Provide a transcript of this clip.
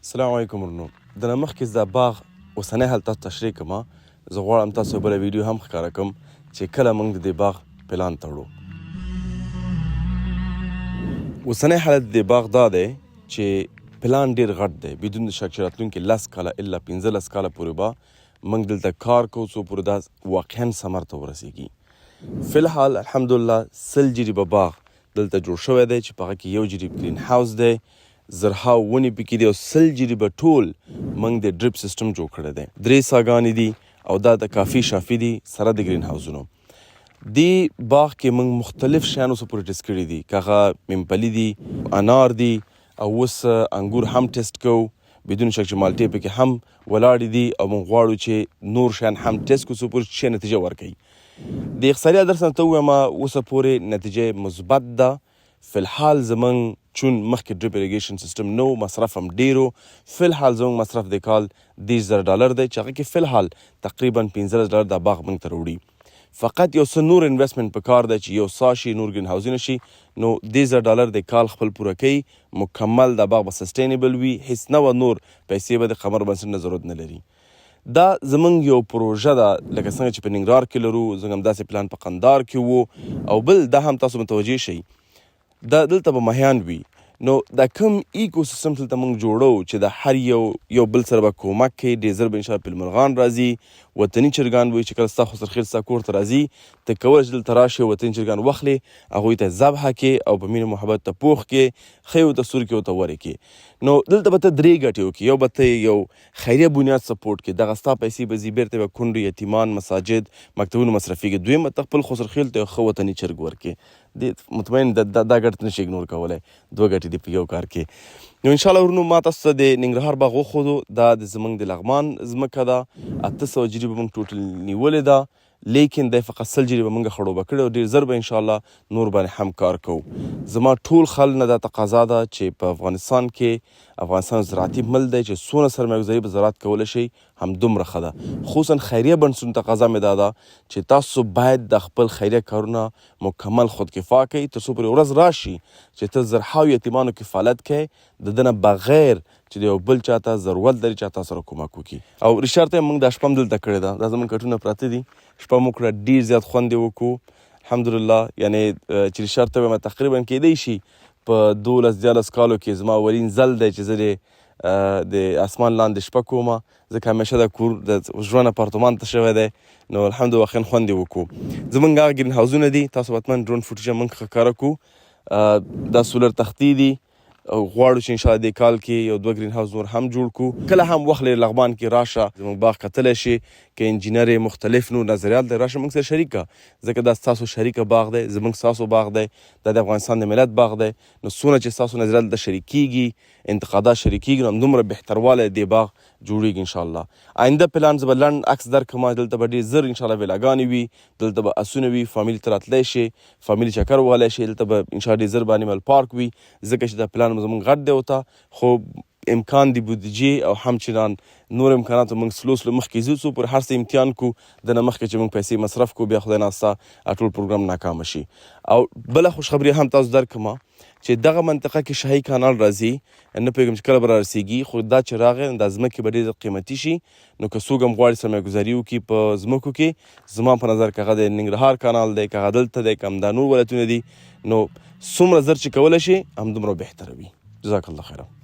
السلام علیکم ورونو. د نه مخکې زه دا باغ اوسنی حالت تاسو تشریح کوم. زه غواړم تاسو بله ویډیو هم ښکاره کوم چې کله موږ د دې باغ پلان تړو. اوسنی حالت د دې باغ دا دی چې پلان ډیر غټ دی، بدون د شک چې راتلونکي 10 کاله الا 15 کاله پورې به موږ دلته کار کوو، څو پورې دا واقعا ثمر ته ورسیږي. فلحال الحمدلله 100 جریبه باغ دلته جوړ شوی دی چې په هغه کې 1 جریب green house دی، زرهاو ونې پکې دي او 100 جریبه ټول موږ د drip system جوړ کړی دی. درې څاګانې دي او دا د کافي شافي دي سره د green house ونو. دې باغ کې موږ مختلف شیان اوس پورې ټیسټ کړي دي، که هغه ممپلي دي، انار دي او اوس انګور هم ټیسټ کوو. بدون شک چې مالټې پکې هم ولاړې دي او موږ غواړو چې نور شیان هم ټیسټ کړو، څو پورې چې نتیجه ورکوي. د اقتصادي ادرس نه ته ووایم، اوسه پورې نتیجه مثبت ده. فلحال زمونږ چون مخکې drip irrigation system نه و، مصرف هم ډیر و. فلحال زمونږ مصرف د کال 30,000 ډالر دی چې هغه کې فلحال تقریبا 15 ډالر دا باغ موږ ته راوړي. فقط یو څه نور investment په کار دی چې یو څا شي، نور green house ونه شي، نو 30,000 ډالر د کال خپل پوره کوي مکمل. دا باغ به sustainable وي، هیڅ نه نور پیسې به د قمر بنسټ نه ضرورت نه لري. دا زمونږ یو پروژه ده، لکه څنګه چې په ننګرهار کې لرو، زمونږ همداسې پلان په قندهار کې وو. او بل دا هم تاسو متوجه شئ، دا دلته به ماهیان وي، نو دا کوم ecosystem دلته موږ جوړو چې د هر یو یو بل سره به کومک کوي. ډېر زر به انشاءالله پیلمرغان راځي، وطني چرګان وي چې کله ستا خسرخېل ستا کور ته راځي، ته کولی شې دلته راشې، وطني چرګان واخلې، هغوی ته ذبحه کې او په مینه محبت ته پوخ کې، ښه یې ورته سور کې، ورته ورې کې. نو دلته به ته درې ګټې وکړې. یو به ته یو خیریه بنیاد support کې، دغه ستا پیسې به ځي بیرته به کونډو، یتیمان، مساجد، مکتبونو مصرفېږي. دویم به ته خپل خسرخېل ته یو ښه وطني چرګ ورکې. دې مطمئن دا ګټه نشي ignore کولی، دوه ګټې دي په یو کار کې. نو ان شاء الله ورونو، ما تاسو ته د ننګرهار باغ وښودو. دا د زمونږ د لغمان ځمکه ده، 800 جریبه موږ total نیولې ده، لیکن دی فقط 100 جریبه موږ خړوبه کړې او ډېر زر به ان شاء الله نور باندې هم کار کوو. زما ټول خلک نه دا تقاضا ده چې په افغانستان کې، افغانستان زراعتي ملک دی، چې څونه سرمایه په زراعت کولی شئ همدومره ښه ده. خصوصا خیریه بنسټونو تقاضا مې دا ده چې تاسو باید د خپل خیریه کارونه مکمل خودکفا کړئ، تر څو پورې ورځ راشي چې ته زرهاو یتیمانو کفالت کوې د ده نه بغیر چې د یو بل چاته ضرورت لري چې تاسو سره کومک وکړي. او رښتیا ته موږ دا شپه هم دلته کړې ده. دا زموږ کټونه پراته دي، شپه مو کړه، ډېر زیات خوند یې وکړو الحمدلله. یعنې چې رښتیا ته وایم، تقریبا کېدی شي په 12 13 کالو کې زما اولین ځل دی چې زه د اسمان لاندې شپه کوم، ځکه همیشه د کور د ژوند اپارتمان ته شوی دی. نو الحمدلله واقعا خوند یې وکړو. زمونږ هغه green house ونه دي، تاسو حتما drone footage موږ ښکاره کړو. دا سولر تختې دي. غواړو چې انشاءالله دې کال کې یو دوه green house نور هم جوړ کړو. کله هم وخت لرې، لغمان کې راشه، زموږ باغ کتلی شي. که انجینر مختلف نور نظریات لري، راشه موږ سره شریک کړه، ځکه دا ستاسو شریکه باغ دی، زموږ ستاسو باغ دی، دا د افغانستان د ملت باغ دی. نو څونه چې ستاسو نظریات دلته شریکیږي، انتقادات شریکیږي، نو همدومره بهتروالی دې باغ جوړیږي انشاءالله. آینده پلان زه به لنډ عکس درکړم. دلته به ډېر زر انشاءالله ویلاګانې وي، دلته به اسونه وي، فامیل ته راتلی شي، فامیل چکر وهلی شي. دلته به انشاءالله ډېر زر به animal park وي، ځکه چې دا پلان زموږ غټ دی ورته، خو امکان دی بودجې او همچنان نور امکاناتو موږ slow slow مخکې ځو، څو پر هر څه امتحان کو د نه مخکې چې موږ پیسې مصرف کو، بیا خدای ناسته ټول پروګرام ناکام شي. او بله خوشخبری هم تاسو درکړم چې دغه منطقه کې شاهي کانال راځي، نه پوهېږم چې کله به رارسېږي، خو دا چې راغی دا ځمکې به ډېرې قیمتي شي. نو که څوک هم غواړي سرمایه ګذاري وکړي په ځمکو کې، زما په نظر که هغه د ننګرهار کانال دی، که هغه دلته دی، که همدا نور ولایتونه دي، نو څومره زر چې کولی شي همدومره بهتره وي. جزاک الله خیرا.